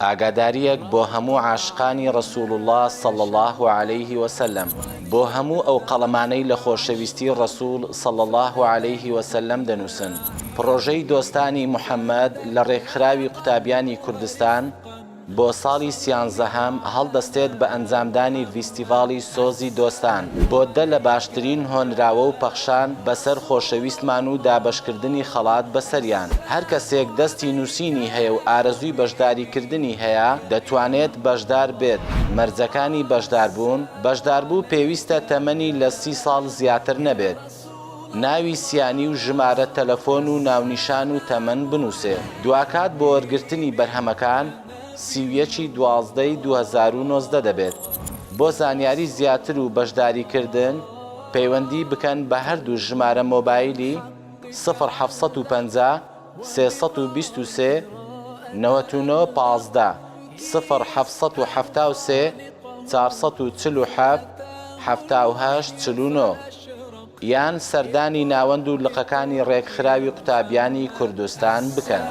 ئاگادارییەک بۆ هەموو عاشقانی رسول اللە صلی اللە علیه وسلم، بۆ هەموو ئەو قەڵەمانەی لە خۆشەویستی رسول صلی اللە علیه وسلم دەنووسن، پڕۆژەی دۆستانی محمد لە رێکخراوی قوتابیانی کوردستان، بۆ ساڵی سیانزەهەم هەڵدەستێت بە ئەنجامدانی ڤیستیڤاڵی سۆزی دۆستان بۆ دە لە باشترین هۆنراوە و پەخشان بەسەر خۆشەویستمان و دابەشکردنی خەڵات بەسەریان. هەر کەسێک دەستی نووسینی هەیە و ئارەزووی بەشداریکردنی هەیە دەتوانێت بەشدار بێت، مەرجەکانی بەشداربوون، بەشداربوو پێویستە تەمەنی لە سی ساڵ زیاتر نەبێت. ناوی سیانی و ژمارە تەلەفۆن و ناونیشان و تەمەن بنووسێ. دواکات بۆ وەرگرتنی بەرهەمەکان 31 ی 12 ی 2019 دەبێت. بۆ زانیاری زیاتر و بەشداری کردن پەیوەندی بکەن بە هەردوو ژمارە مۆبایلی، سفر 750 323 99 15، سفر 773 447 78 49. یان سەردانی ناوەند و لقەکانی ڕێکخراوی قوتابیانی کوردستان بکەن.